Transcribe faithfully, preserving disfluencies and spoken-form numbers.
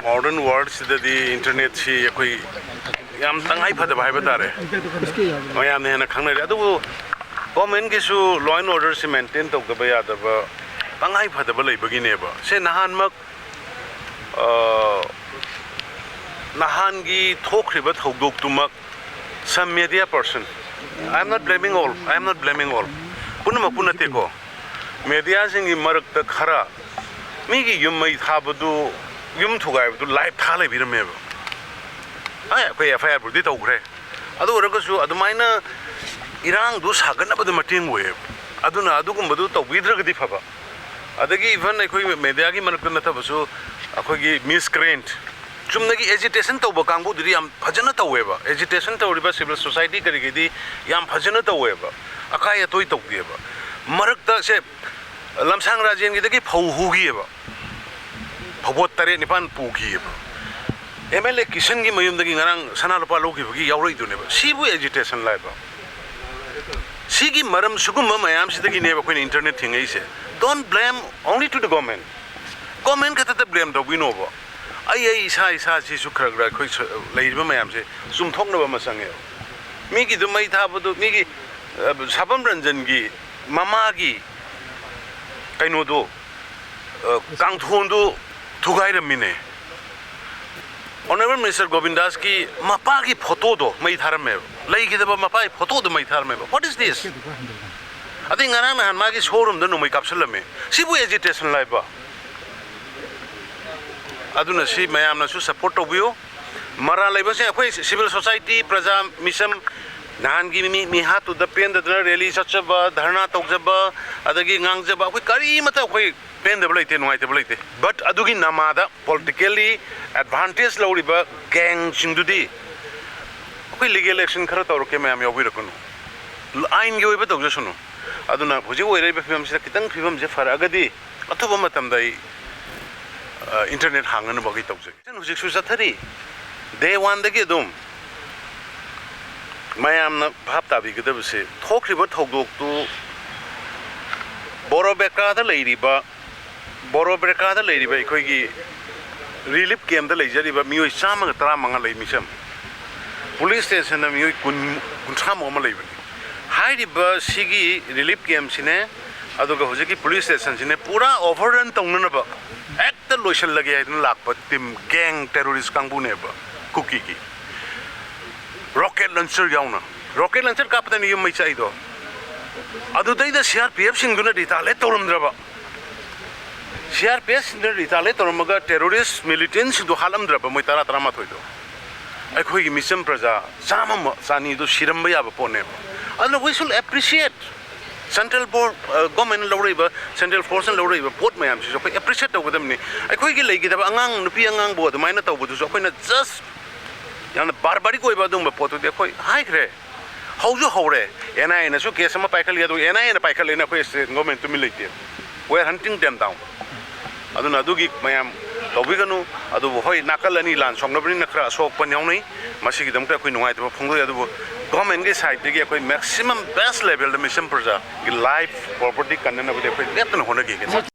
Modern world ꯁꯤꯗꯗꯤ internetꯁꯤ ꯑꯩꯈꯣꯏ ꯌꯥꯝ ꯇꯉꯥꯏ ꯐꯗꯕ ꯍꯥꯏꯕ ꯇꯥꯔꯦ, ꯃꯌꯥꯝꯅ ꯍꯦꯟꯅ ꯈꯪꯅꯔꯦ꯫ ꯑꯗꯨꯕꯨ governmentꯀꯤꯁꯨ law and orderꯁꯤ maintain ꯇꯧꯗꯕ ꯌꯥꯗꯕ ꯇꯉꯥꯏ ꯐꯗꯕ ꯂꯩꯕꯒꯤꯅꯦꯕ꯫ ꯁꯦ ꯅꯍꯥꯟꯃꯛ, ꯑ, ꯅꯍꯥꯟꯒꯤ ꯊꯣꯛꯈ꯭ꯔꯤꯕ ꯊꯧꯗꯣꯛꯇꯨꯃꯛ some media person, I am not blaming all, I am not blaming all, ꯄꯨꯝꯅꯃꯛꯄꯨ ꯅꯠꯇꯦꯀꯣ, mediaꯁꯤꯡꯒꯤ ꯃꯔꯛꯇ ꯈꯔ ꯃꯤꯒꯤ ꯌꯨꯝ ꯃꯩ ꯊꯥꯕꯗꯨ, ꯌꯨꯝ ꯊꯨꯒꯥꯏꯕꯗꯨ live ꯊꯥ ꯂꯩꯕꯤꯔꯝꯃꯦꯕ꯫ ꯑꯦ, ꯑꯩꯈꯣꯏ FIRꯕꯨꯗꯤ ꯇꯧꯈ꯭ꯔꯦ, ꯑꯗꯨ ꯑꯣꯏꯔꯒꯁꯨ ꯑꯗꯨꯃꯥꯏꯅ ꯏꯔꯥꯡꯗꯨ ꯁꯥꯒꯠꯅꯕꯗ ꯃꯇꯦꯡ ꯑꯣꯏꯌꯦꯕ꯫ ꯑꯗꯨꯅ ꯑꯗꯨꯒꯨꯝꯕꯗꯨ ꯇꯧꯕꯤꯗ꯭ꯔꯒꯗꯤ ꯐꯕ꯫ ꯑꯗꯒꯤ even ꯑꯩꯈꯣꯏ mediaꯒꯤ ꯃꯔꯛꯇ ꯅꯠꯇꯕꯁꯨ ꯑꯩꯈꯣꯏꯒꯤ miscreant, ꯆꯨꯝꯅꯒꯤ agitation ꯇꯧꯕ ꯀꯥꯡꯕꯨꯗꯨꯗꯤ ꯌꯥꯝ ꯐꯖꯅ ꯇꯧꯋꯦꯕ꯫ Agitation ꯇꯧꯔꯤꯕ civil society ꯀꯔꯤꯒꯤꯗꯤ ꯌꯥꯝ ꯐꯖꯅ ꯇꯧꯋꯦꯕ, ꯑꯀꯥꯏ ꯑꯇꯣꯏ ꯇꯧꯗꯦꯕ꯫ ꯃꯔꯛꯇ ꯁꯦ ꯂꯝꯁꯥꯡ ꯔꯥꯖꯦꯟꯒꯤꯗꯒꯤ ꯐꯧ ꯍꯨꯈꯤꯑꯕ, ꯐꯧꯕꯣꯠ ꯇꯔꯦꯠ ꯅꯤꯄꯥꯟ ꯄꯨꯈꯤꯑꯕ꯫ MLA ꯀꯤꯁꯟꯒꯤ ꯃꯌꯨꯝꯗꯒꯤ ꯉꯔꯥꯡ ꯁꯅꯥ ꯂꯨꯄꯥ ꯂꯧꯈꯤꯕꯒꯤ ꯌꯥꯎꯔꯛꯏꯗꯨꯅꯦꯕ꯫ ꯁꯤꯕꯨ agitation ꯂꯥꯏꯕ? ꯁꯤꯒꯤ ꯃꯔꯝ, ꯁꯤꯒꯨꯝꯕ ꯃꯌꯥꯝꯁꯤꯗꯒꯤꯅꯦꯕ ꯑꯩꯈꯣꯏꯅ internet ꯊꯤꯡꯉꯛꯏꯁꯦ꯫ Don't blame only to the government. Government ꯈꯛꯇꯗ blame ꯇꯧꯕꯤꯅꯣꯕ꯫ ꯑꯩ, ꯑꯩ ꯏꯁꯥ ꯏꯁꯥꯁꯤꯁꯨ ꯈꯔ ꯈꯔ ꯑꯩꯈꯣꯏ ꯁ-, ꯂꯩꯔꯤꯕ ꯃꯌꯥꯝꯁꯦ ꯆꯨꯝꯊꯣꯛꯅꯕ ꯑꯃ ꯆꯪꯉꯦꯕ꯫ ꯃꯤꯒꯤꯗꯨ ꯃꯩ ꯊꯥꯕꯗꯨ, ꯃꯤꯒꯤ, ꯑ, ꯁꯥꯕꯝ ꯔꯟꯖꯟꯒꯤ ꯃꯃꯥꯒꯤ ꯀꯩꯅꯣꯗꯣ, ꯑ, ꯀꯥꯡꯊꯣꯟꯗꯨ ꯊꯨꯒꯥꯏꯔꯝꯃꯤꯅꯦ꯫ Honourable Minister ꯒꯣꯕꯤꯟꯗꯥꯁꯀꯤ ꯃꯄꯥꯒꯤ photoꯗꯣ ꯃꯩ ꯊꯥꯔꯝꯃꯦꯕ, ꯂꯩꯈꯤꯗꯕ ꯃꯄꯥꯒꯤ photoꯗꯣ ꯃꯩ ꯊꯥꯔꯝꯃꯦꯕ꯫ What is this? ꯑꯗꯩ ꯉꯔꯥꯡ ꯅꯍꯥꯟ ꯃꯥꯒꯤ showroomꯗ ꯅꯣꯡꯃꯩ ꯀꯥꯞꯁꯤꯜꯂꯝꯃꯦ꯫ ꯁꯤꯕꯨ agitation ꯂꯥꯏꯕ? ꯑꯗꯨꯅ ꯁꯤ ꯃꯌꯥꯝꯅꯁꯨ support ꯇꯧꯕꯤꯌꯨ꯫ ꯃꯔꯥꯜ ꯂꯩꯕꯁꯤꯡ ꯑꯩꯈꯣꯏ civil society, ꯄ꯭ꯔꯖꯥ ꯃꯤꯆꯝ, ꯅꯍꯥꯟꯒꯤ ꯃꯤ, ꯃꯤꯍꯥꯠꯇꯨꯗ ꯄꯦꯟꯗꯗꯅ rally ꯆꯠꯆꯕ, ꯙꯔꯅꯥ ꯇꯧꯖꯕ, ꯑꯗꯒꯤ ꯉꯥꯡꯖꯕ, ꯑꯩꯈꯣꯏ ꯀꯔꯤꯃꯠꯇ ꯑꯩꯈꯣꯏ ꯄꯦꯟꯗꯕ ꯂꯩꯇꯦ, ꯅꯨꯡꯉꯥꯏꯇꯕ ꯂꯩꯇꯦ꯫ But ꯑꯗꯨꯒꯤ ꯅꯃꯥꯗ politically advantage ꯂꯧꯔꯤꯕ gangꯁꯤꯡꯗꯨꯗꯤ ꯑꯩꯈꯣꯏ legal action ꯈꯔ ꯇꯧꯔꯛꯀꯦ, ꯃꯌꯥꯝ ꯌꯥꯎꯕꯤꯔꯛꯀꯅꯨ, ꯑꯥꯏꯟꯒꯤ ꯑꯣꯏꯕ ꯇꯧꯖꯁꯅꯨ꯫ ꯑꯗꯨꯅ ꯍꯧꯖꯤꯛ ꯑꯣꯏꯔꯛꯏꯕ ꯐꯤꯕꯝꯁꯤꯗ ꯈꯤꯇꯪ ꯐꯤꯕꯝꯁꯦ ꯐꯔꯛꯑꯒꯗꯤ ꯑꯊꯨꯕ ꯃꯇꯝꯗ ꯑꯩ, ꯑ, internet ꯍꯥꯡꯅꯅꯕ ꯑꯩ ꯇꯧꯖꯒꯦ꯫ ꯍꯧꯖꯤꯛꯁꯨ ꯆꯠꯊꯔꯤ꯫ Day oneꯗꯒꯤ ꯑꯗꯨꯝ ꯃꯌꯥꯝꯅ ꯚꯥꯞ ꯇꯥꯕꯤꯒꯗꯕꯁꯦ, ꯊꯣꯛꯈ꯭ꯔꯤꯕ ꯊꯧꯗꯣꯛꯇꯨ ꯕꯣꯔꯣꯕꯦꯀꯥꯗ ꯂꯩꯔꯤꯕ, ꯕꯣꯔꯣꯕꯦꯀꯥꯗ ꯂꯩꯔꯤꯕ ꯑꯩꯈꯣꯏꯒꯤ ꯔꯤꯂꯤꯐ ꯀꯦꯝꯗ ꯂꯩꯖꯔꯤꯕ ꯃꯤꯑꯣꯏ ꯆꯥꯝꯃꯒ ꯇꯔꯥꯃꯉꯥ ꯂꯩ, ꯃꯤꯁꯝ꯫ ꯄꯨꯂꯤꯁ ꯁ꯭ꯇꯦꯁꯟꯗ ꯃꯤꯑꯣꯏ ꯀꯨꯟ, ꯀꯨꯟꯊ꯭ꯔꯥꯃꯨꯛ ꯑꯃ ꯂꯩꯕꯅꯤ꯫ ꯍꯥꯏꯔꯤꯕ ꯁꯤꯒꯤ ꯔꯤꯂꯤꯐ ꯀꯦꯝꯁꯤꯅꯦ, ꯑꯗꯨꯒ ꯍꯧꯖꯤꯛꯀꯤ ꯄꯨꯂꯤꯁ ꯁ꯭ꯇꯦꯁꯟꯁꯤꯅꯦ, ꯄꯨꯔꯥ ꯑꯣꯚꯔꯔꯟ ꯇꯧꯅꯅꯕ ꯍꯦꯛꯇ ꯂꯣꯏꯁꯤꯜꯂꯒꯦ ꯍꯥꯏꯗꯅ ꯂꯥꯛꯄ ꯇꯤꯝ, ꯒꯦꯡ ꯇꯦꯔꯣꯔꯤꯁ ꯀꯥꯡꯕꯨꯅꯦꯕ ꯀꯨꯀꯤꯒꯤ꯫ ꯔꯣꯀꯦꯠ ꯂꯟꯆꯔ ꯌꯥꯎꯅ꯫ ꯔꯣꯀꯦꯠ ꯂꯟꯆꯔ ꯀꯥꯞꯄꯗꯅꯤ ꯌꯨꯝ ꯃꯩ ꯆꯥꯛꯏꯗꯣ꯫ ꯑꯗꯨꯗꯩꯗ C R P ꯑꯦꯐꯁꯤꯡꯗꯨꯅ ꯔꯤꯇꯥꯂꯦꯠ ꯇꯧꯔꯝꯗ꯭ꯔꯕ, C R P ꯑꯦꯐꯁꯤꯡꯗꯨꯅ ꯔꯤꯇꯥꯂꯦꯠ ꯇꯧꯔꯝꯃꯒ terrorist ꯃꯤꯂꯤꯇꯦꯟꯁꯤꯡꯗꯣ ꯍꯥꯠꯂꯝꯗ꯭ꯔꯕ, ꯃꯣꯏ ꯇꯔꯥ, ꯇꯔꯥꯃꯥꯊꯣꯏꯗꯣ? ꯑꯩꯈꯣꯏꯒꯤ ꯃꯤꯆꯝ ꯄ꯭ꯔꯖꯥ ꯆꯥꯝꯃ ꯑꯃ, ꯆꯅꯤꯗꯨ ꯁꯤꯔꯝꯕ ꯌꯥꯕ ꯄꯣꯠꯅꯦꯕ꯫ ꯑꯗꯨꯅ we should appreciate central board, ꯒꯣꯔꯃꯦꯟꯅ ꯂꯧꯔꯛꯏꯕ, ꯁꯦꯟꯇ꯭ꯔꯦꯜ ꯐꯣꯔꯁꯅ ꯂꯧꯔꯛꯏꯕ ꯄꯣꯠ ꯃꯌꯥꯝꯁꯤꯁꯨ ꯑꯩꯈꯣꯏ ꯑꯦꯄ꯭ꯔꯤꯁꯤꯌꯦꯠ ꯇꯧꯒꯗꯕꯅꯤ꯫ ꯑꯩꯈꯣꯏꯒꯤ ꯂꯩꯈꯤꯗꯕ ꯑꯉꯥꯡ, ꯅꯨꯄꯤ ꯑꯉꯥꯡꯕꯨ ꯑꯗꯨꯃꯥꯏꯅ ꯇꯧꯕꯗꯨꯁꯨ ꯑꯩꯈꯣꯏꯅ ꯖꯁ ꯌꯥꯝꯅ ꯕꯥꯔꯕꯥꯔꯤꯛ ꯑꯣꯏꯕ ꯑꯗꯨꯒꯨꯝꯕ ꯄꯣꯠꯇꯨꯗꯤ ꯑꯩꯈꯣꯏ ꯍꯥꯏꯈ꯭ꯔꯦ꯫ ꯍꯧꯁꯨ ꯍꯧꯔꯦ꯫ ꯑꯦꯟ ꯑꯥꯏ ꯑꯦꯅꯁꯨ ꯀꯦꯁ ꯑꯃ ꯄꯥꯏꯈꯠꯂꯤ, ꯑꯗꯨ ꯑꯦꯟ ꯑꯥꯏ ꯑꯦꯅ ꯄꯥꯏꯈꯠꯂꯦꯅ ꯑꯩꯈꯣꯏ ꯁ꯭ꯇꯦꯠ ꯒꯣꯔꯃꯦꯟ ꯇꯨꯃꯤꯟ ꯂꯩꯇꯦ꯫ We are hunting them down. ꯑꯗꯨꯅ ꯑꯗꯨꯒꯤ ꯃꯌꯥꯝ ꯇꯧꯕꯤꯒꯅꯨ꯫ ꯑꯗꯨꯕꯨ ꯍꯣꯏ, ꯅꯥꯀꯜ ꯑꯅꯤ ꯂꯥꯟ ꯁꯣꯛꯅꯕꯅꯤꯅ ꯈꯔ ꯑꯁꯣꯛꯄ ꯌꯥꯎꯅꯩ, ꯃꯁꯤꯒꯤꯗꯃꯛꯇ ꯑꯩꯈꯣꯏ ꯅꯨꯡꯉꯥꯏꯇꯕ ꯐꯣꯡꯗꯣꯛꯏ꯫ ꯑꯗꯨꯕꯨ ꯒꯣꯔꯃꯦꯟꯒꯤ ꯁꯥꯏꯠꯇꯒꯤ ꯑꯩꯈꯣꯏ ꯃꯦꯛꯁꯤꯃꯝ ꯕꯦꯁ ꯂꯦꯚꯦꯜꯗ ꯃꯤꯆꯝ ꯄ꯭ꯔꯖꯥꯒꯤ ꯂꯥꯏꯐ, ꯄ꯭ꯔꯣꯄꯔꯇꯤ ꯀꯟꯅꯅꯕꯗꯤ ꯑꯩꯈꯣꯏ ꯂꯦꯞꯇꯅ ꯍꯣꯠꯅꯈꯤꯒꯅꯤ꯫